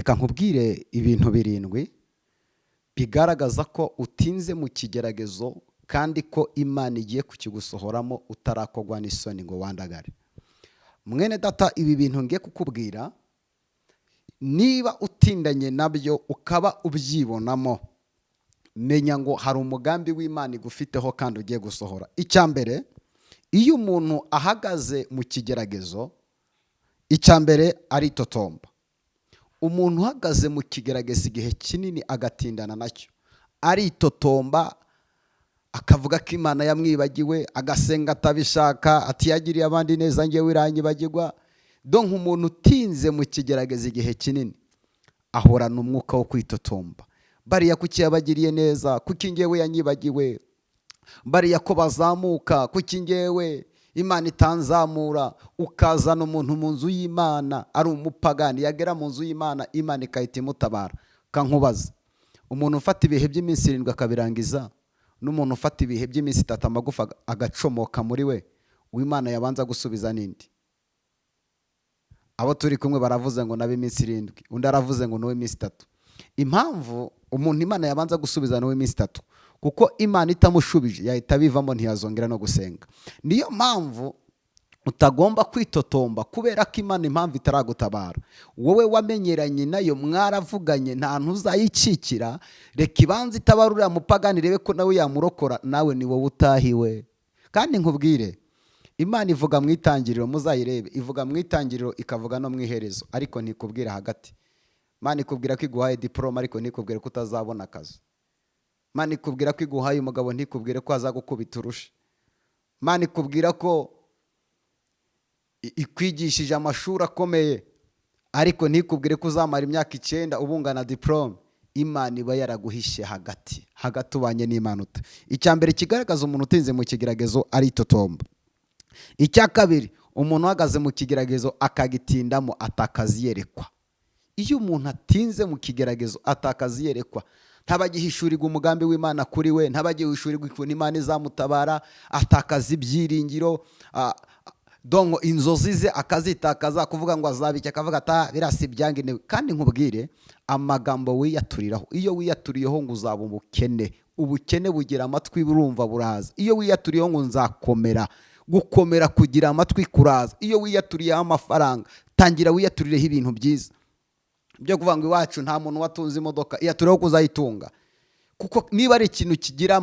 Reka nkubwire ibintu birindwi bigaragaza ko utinze mu kigeragezo kandi ko Imana igiye kukigusohoramo utarakogwa n'isoni ngo wandagare. Mwene data, ibi bintu ngiye kukubwira, niba utindanye nabyo ukaba ubyibonamo, menya ngo hari umugambi w'Imana igufiteho kandi ugiye gusohora. Icya mbere, iyo umuntu ahagaze mu kigeragezo, icya mbere aritotomba. Umuntu uhagaze mu kigeragezo igihe kinini agatindana nacyo, aritotomba, akavuga ko Imana yamwibagiwe, agasenga atabishaka, ati yagiriye abandi neza, ngewe iranyibagirwa. Donc umuntu utinze mu kigeragezo igihe kinini ahorana umwuka wo kwitotomba. Bariya kuki yabagiriye neza, kuki ngewe yanyibagiwe? Bariya ko bazamuka, kuki ngewe Imana itanzamura? Ukazana umuntu mu nzu y'Imana ari umupagani, yagera mu nzu y'Imana, Imana igahita imutabara. Kankubaza, umuntu ufata ibihe by'iminsi 7 akabirangiza, n'umuntu ufata ibihe by'iminsi 3 amagufa agacomoka muri we, uw'Imana yabanza gusubiza n'indi? Abo turi kumwe baravuze ngo nabe iminsi 7, undi aravuze ngo ni iminsi 3. Impamvu umuntu Imana yabanza gusubiza ni iminsi 3, kuko Imana itamushubije yahita abivamo, ntiyazongera no gusenga. Niyo mpamvu utagomba kwitotomba kubera ko Imana impamvu itaragutabara. Wowe wamenyeranye nayo, mwaravuganye, nta ntuzayicikira. Reka ibanza itabara uriya mupagani, irebe ko nawe yamurokora. Nawe ni wowe utahiwe. Kandi nkubwire, Imana ivuga mu itangiriro, muzayirebe, ivuga mu itangiriro, ikavuga no mu iherezo, ariko ntikubwira hagati. Imana ikubwira ko iguhaye diporome, ariko ntikubwire ko utazabona akazi. Imana ikubwira ko iguhaye umugabo, ntikubwire ko azagukubita urushi. Imana ikubwira ko ikwigishije amashuri akomeye, ariko ntikubwire ko uzamara imyaka 9 ubungana diporome. Imana iba yaraguhishe hagati. Hagati ubanye n'Imana ute? Icya mbere kigaragaza umuntu utinze mu kigeragezo, aritotomba. Icya kabiri, umuntu uhagaze mu kigeragezo akagitindamo atakaza iyerekwa. Iyo umuntu atinze mu kigeragezo atakaza iyerekwa, ntabagihishurirwa umugambi w'Imana kuri we, ntabagihishurirwa ukuntu Imana izamutabara, atakaza ibyiringiro, donc inzozi ze akazitakaza, kuvuga ngo azaba iki, akavuga ati "Ah, biriya si ibyangenewe." Kandi nkubwire, amagambo wiyaturiraho, iyo wiyaturiyeho ngo uzaba umukene, ubukene bugira amatwi, burumva, buraza. Iyo wiyaturiyeho ngo nzakomera, gukomera kugira amatwi, kuraza. Iyo wiyaturiyeho amafaranga, tangira wiyaturireho ibintu byiza byo kuvuga ngo iwacu nta muntu watunze imodoka, iyaturireho kuzayitunga. Kuko niba ari ikintu kigira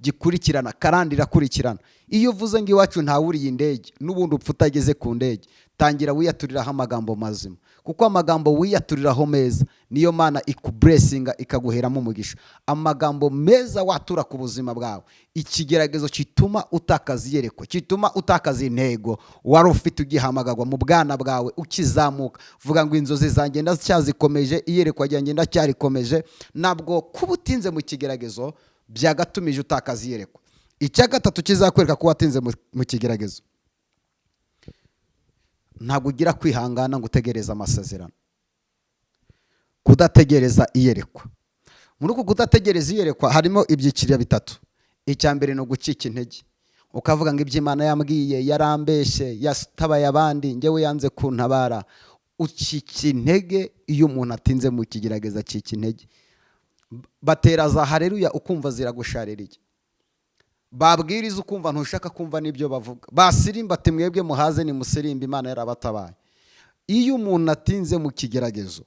gikurikirana, karande irakurikirana. Iyo uvuze ngo iwacu ntawuriye indege, n'ubundi upfa utageze ku ndege. Tangira wiyaturiraho amagambo mazima, kuko amagambo wiyaturiraho meza niyo Mana ikublessinga, ikaguheramo umugisha. Amagambo meza watura ku buzima bwawe, ikigeragezo gituma utakaza iyerekwa, gituma utakaza intego wari ufite ugihamagarwa mu bwana bwawe ukizamuka, vuga ngo inzozi zanjye ndacyazikomeje, iyerekwa ryanjye ndacyarikomeje. Ntabwo kuba utinze mu kigeragezo byagatumije utakaza iyerekwa. Icya gatatu kizakwereka ko watinze mu kigeragezo, ntabwo ugira kwihangana ngo utegereze amasezerano. Kudategereza iyerekwa. Muri uku kudategereza iyerekwa harimo ibyiciro bitatu. Icya mbere ni ugucika intege, ukavuga ngo ibyo Imana yambwiye yarambeshe, yatabaye abandi, ngewe yanze kuntabara. Ucika intege. Iyo umuntu atinze mu kigerageza acika intege. Batera za hareruya ukumva ziragushaririye, babwiriza ukumva ntushaka kumva n'ibyo bavuga, basirimba ati mwebwe muhaze nimusirimbe, Imana yarabatabaye. Iyo umuntu atinze mu kigeragezo,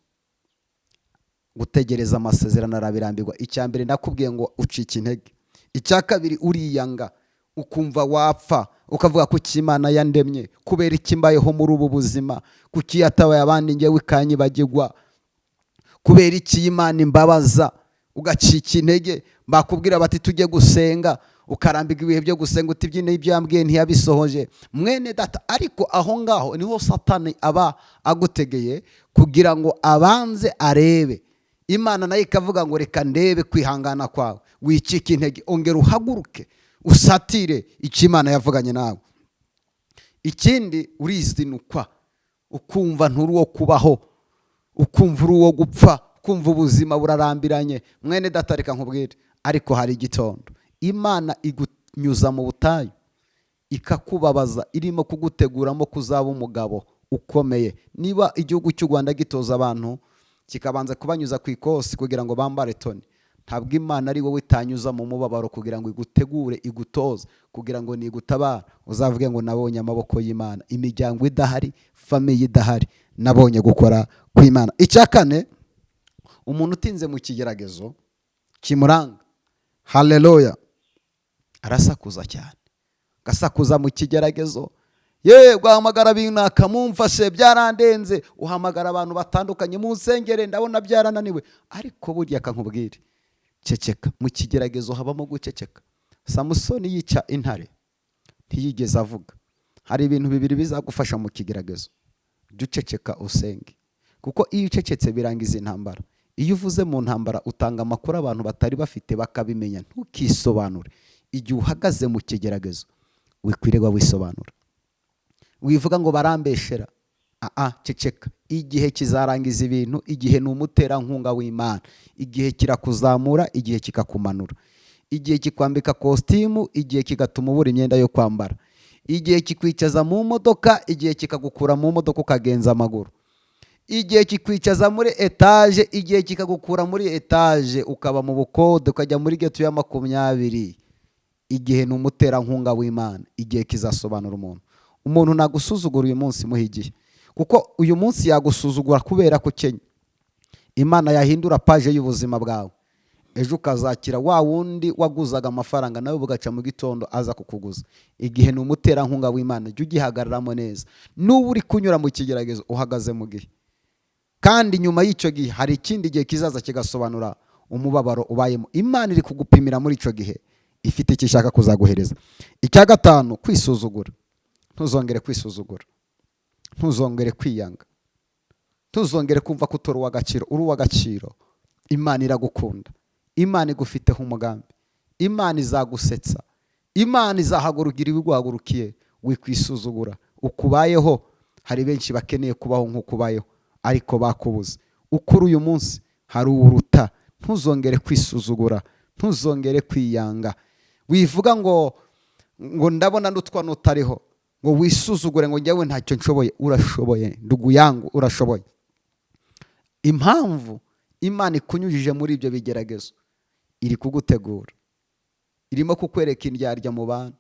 gutegereza amasezerano arabirambirwa. Icya mbere nakubwiye ngo ucika intege. Icya kabiri, uriyanga, ukumva wapfa, ukavuga ko Imana yandemye, kubera iki mbayeho muri ubu buzima, kuki yatabaye abandi ngewe ikanyibagirwa, kubera iki Imana imbabaza? Ugacika intege. Bakubwira bati tujye gusenga, ukarambirwa ibihe byo gusenga, uti ibyine ibyo yambwiye ntiyabisohoje. Mwene data, ariko aho ngaho niho Satani aba agutegeye kugira ngo abanze arebe. Imana nayo ikavuga ngo reka ndebe kwihangana kwawe, wicike intege, ongera uhaguruke usatire icyo Imana yavuganye nawe. Ikindi, urizinukwa, ukumva nturi uwo kubaho, ukumva uri uwo gupfa, ukumva ubuzima burarambiranye. Mwene data, reka nkubwire, ariko hari igitondo Imana igunyuza mu butayu ikakubabaza, irimo kuguteguramo kuzaba umugabo ukomeye. Niba igihugu cy'u Rwanda gitoza abantu, Kikabanza kubanyuza ku ikosi kugira ngo bambare toni. Ntabwo Imana ari wowe itanyuza mu mubabaro kugira ngo igutegure, igutoze, kugira ngo nigutabara uzavuge ngo nabonye amaboko y'Imana. Imiryango idahari, famille idahari, nabonye gukora kw'Imana. Icya kane, umuntu utinze mu kigeragezo kimuranga, haleluya, arasakuza cyane, agasakuza mu kigeragezo. Ye guhamagara binaka mumfashe byarandenze, uhamagara abantu batandukanye mu nsengere, ndabona byarananiwe. Ariko burya akankubwire, ceceka. Mu kigeragezo habamo guceceka. Samusoni yica intare ntiyigeze avuga. Hari ibintu bibiri bizagufasha mu kigeragezo: jya uceceka, usenge, kuko iyo ucecetse birangiza intambara. Iyo uvuze mu ntambara utanga amakuru abantu batari bafite bakabimenya. Ntukisobanure. Igihe uhagaze mu kigeragezo wikwirirwa wisobanura, wivuga ngo barambeshera. Aa, ceceka. Igihe kizarangiza ibintu. Igihe ni umuterankunga w'Imana. Igihe kirakuzamura, igihe kikakumanura, igihe kikwambika kositimu, igihe kigatuma ubura imyenda yo kwambara, igihe kikwicaza mu modoka, igihe kikagukura mu modoka ukagenza amaguru, igihe kikwicaza muri etaje, igihe kikagukura muri etaje ukaba mu bukode, ukajya muri ghetto ya 20. Igihe ni umuterankunga w'Imana. Igihe kizasobanura umuntu. Umuntu nagusuzugura uyu munsi, muha igihe, kuko uyu munsi yagusuzugura kubera ko ukennye. Imana yahindura page y'ubuzima bwawe, ejo ukazakira wa wundi waguzaga amafaranga nawe bugaca mu gitondo aza kukuguza. Igihe ni umuterankunga w'Imana, jya ugihagararamo neza. N'uba uri kunyura mu kigeragezo, uhagaze mu gihe, kandi nyuma y'icyo gihe hari ikindi gihe kizaza kigasobanura umubabaro ubayemo. Imana iri kugupimira muri icyo gihe, ifite icyo ishaka kuzaguhereza. Icya gatanu, kwisuzugura. Ntuzongere kwisuzugura, ntuzongere kwiyanga, ntuzongere kumva ko utori uw'agaciro. Uri uw'agaciro. Imana iragukunda, Imana igufiteho umugambi, Imana izagusetsa, Imana izahagurukira ibiguhagurukiye. Wikwisuzugura. Ukubayeho, hari benshi bakeneye kubaho nk'uko ubayeho ariko bakubuze. Ukuri uyu munsi hari uwuruta. Ntuzongere kwisuzugura, ntuzongere kwiyanga. Wivuga ngo ndabona ndutwa n'utariho, ngo wisuzugure ngo njyewe ntacyo nshoboye. Urashoboye, ndugu yangu, urashoboye. Impamvu Imana ikunyujije muri ibyo bigeragezo, iri kugutegura, irimo kukwereka indyarya mu bantu,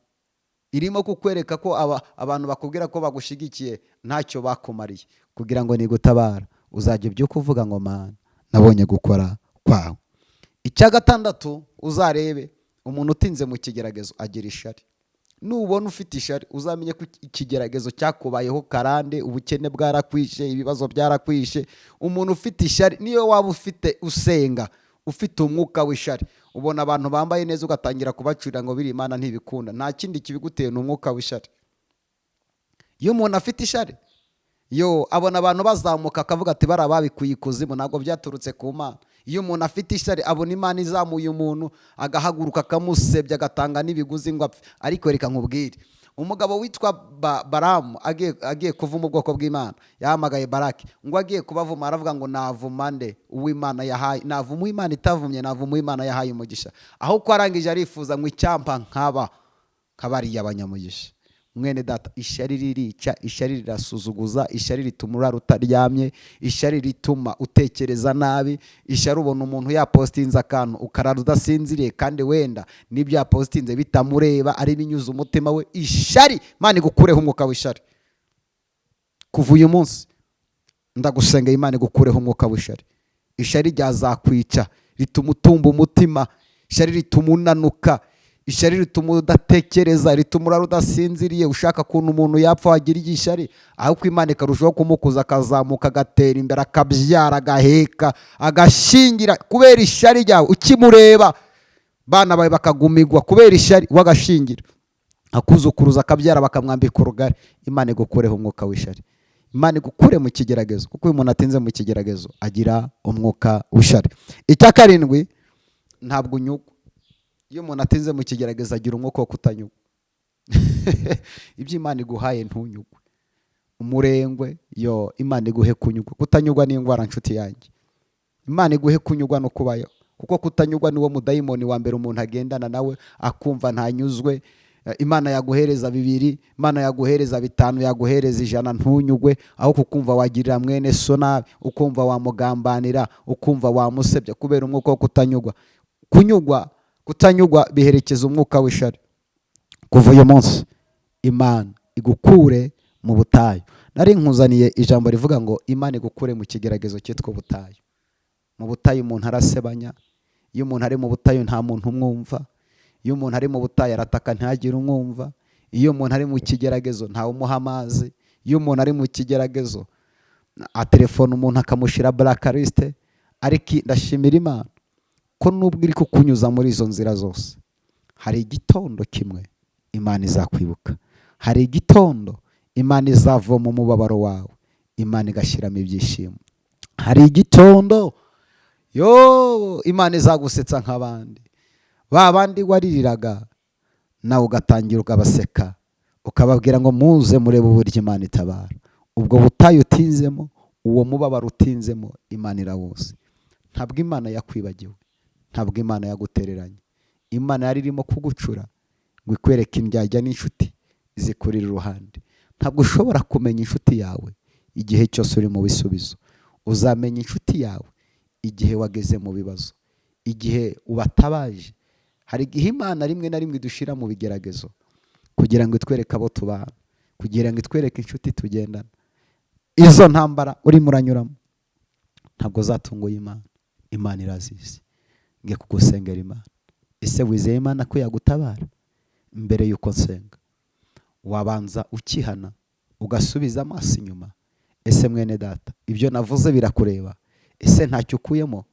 irimo kukwereka ko abantu bakubwira ko bagushigikiye ntacyo bakumariye, kugira ngo nigutabara uzajya ubyuka uvuga ngo Mana, nabonye gukora kwawe. Icya gatandatu, uzarebe umuntu utinze mu kigeragezo agira ishari. Nubona ufite ishari, uzamenye ko ikigeragezo cyakubayeho karande, ubukene bwarakwishe, ibibazo byarakwishe. Umuntu ufite ishari, niyo waba ufite usenga, ufite umwuka w'ishari, ubona abantu bambaye neza ugatangira kubacurira ngo biri Imana ntibikunda. Nta kindi kibiguteye, ni umwuka w'ishari. Iyo umuntu afite ishari, yo abona abantu bazamuka akavuga ati bariya babikuye ikuzimu, ntabwo byaturutse ku Mana. Iyo umuntu afite ishari, abona Imana izamuye umuntu agahaguruka akamusebya, agatanga n'ibiguzi ngo apfe. Ariko reka nkubwire, umugabo witwa Baramu agiye kuvuma ubwoko bw'Imana, yahamagaye Baraki ngo agiye kubavuma, aravuga ngo navuma nde uw'Imana yahaye? Navuma uw'Imana itavumye? Navuma uw'Imana yahaye umugisha? Aho uko arangije arifuza ngo icyampa nkaba nk'abariya abanyamugisha. Mwene data, ishyari ririca, ishyari rirasuzuguza, ishyari rituma urara utaryamye, ishyari rituma utekereza nabi. Ishyari, ubona umuntu yapositinze akantu ukarara udasinziriye, kandi wenda n'ibyo yapositinze bitamureba, ari binyuze umutima we. Ishyari, Imana igukureho umwuka w'ishyari. Kuva uyu munsi ndagusengeye, Imana igukureho umwuka w'ishyari. Ishyari ryazakwica, rituma utumba umutima, ishyari rituma unanuka, ishyari rituma udatekereza, rituma urara udasinziriye, ushaka ukuntu umuntu yapfa wagira ishyari, ahubwo Imana ikarushaho kumukuza, akazamuka, agatera imbere, akabyara, agaheka, agashyingira kubera ishyari ryawe. Ukimureba bana bawe bakagumigwa kubera ishyari, wagashingira, akuzukuruza, akabyara, bakamwambika urugari. Imana igukureho umwuka w'ishyari, Imana igukure mu kigeragezo, kuko iyo umuntu atinze mu kigeragezo agira umwuka w'ishyari. Icya karindwi, ntabwo unyugwa. Iyo umuntu atinze mu kigeragezo agira umwuka wo kutanyugwa. Ibyo Imana iguhaye ntunyugwe, umurengwe yo Imana iguhe kunyugwa. Kutanyugwa ni indwara, nshuti yanjye. Imana iguhe kunyugwa no kubayo, kuko kutanyugwa niwo mudayimoni wa mbere umuntu agendana nawe, akumva ntanyuzwe. Imana yaguhereza 2, Imana yaguhereza 5, yaguhereza 100 ntunyugwe, aho kukumva wagirira mwene so nabi, ukumva wamugambanira, ukumva wamusebya kubera umwuka wo kutanyugwa. Kunyugwa, kutanyugwa biherekeza umwuka w'ishari. Kuva uyu munsi Imana igukure mu butayu. Nari nkuzaniye ijambo rivuga ngo Imana igukure mu kigeragezo cyitwa ubutayu. Mu butayu umuntu arasebanya. Iyo umuntu ari mu butayu nta muntu umwumva. Iyo umuntu ari mu butayu arataka ntihagire umwumva. Iyo umuntu ari mu kigeragezo ntawe umuha amazi. Iyo umuntu ari mu kigeragezo atelefona umuntu akamushyira blacklist. Ariko ndashimira Imana ko nubwo iri kukunyuza muri izo nzira zose, hari igitondo kimwe Imana izakwibuka. Hari igitondo Imana izavoma umubabaro wawe, Imana igashyiramo ibyishimo. Hari igitondo yo Imana izagusetsa nk'abandi, ba bandi waririraga nawe ugatangira ukabaseka, ukababwira ngo muze murebe uburyo Imana itabara. Ubwo butayu utinzemo, uwo mubabaro utinzemo, Imana irawuzi. Ntabwo Imana yakwibagiwe, ntabwo Imana yagutereranye. Imana yari irimo kugucura ngo ikwereke indyarya n'inshuti zikurira iruhande. Ntabwo ushobora kumenya inshuti yawe igihe cyose uri mu bisubizo. Uzamenya inshuti yawe igihe wageze mu bibazo, igihe ubatabaje. Hari igihe Imana rimwe na rimwe idushyira mu bigeragezo kugira ngo itwereke abo tubana, kugira ngo itwereke inshuti tugendana. Izo ntambara urimo uranyuramo ntabwo zatunguye Imana. Imana irazizi. Ngiye kugusengera Imana. Ese wizeye Imana ko yagutabara? Mbere y'uko nsenga wabanza ukihana, ugasubiza amaso inyuma. Ese mwene data, ibyo navuze birakureba? Ese ntacyo ukuyemo?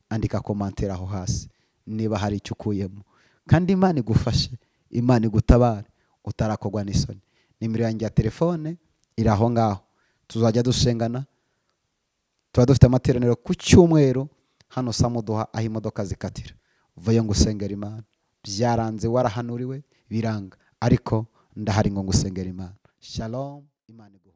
Andika commentaire aho hasi niba hari icyo ukuyemo, kandi Imana igufashe, Imana igutabare utarakorwa n'isoni. Nimero yanjye ya telefone iri aho ngaho, tuzajya dusengana. Tuba dufite amateraniro ku cyumweru hano Samuduha, aho imodoka zikatira. Vayo ngo usengere Imana. Byaranze, warahanuriwe biranga, ariko ndahari ngo ngusengere Imana. Shalom, Imana iguhe.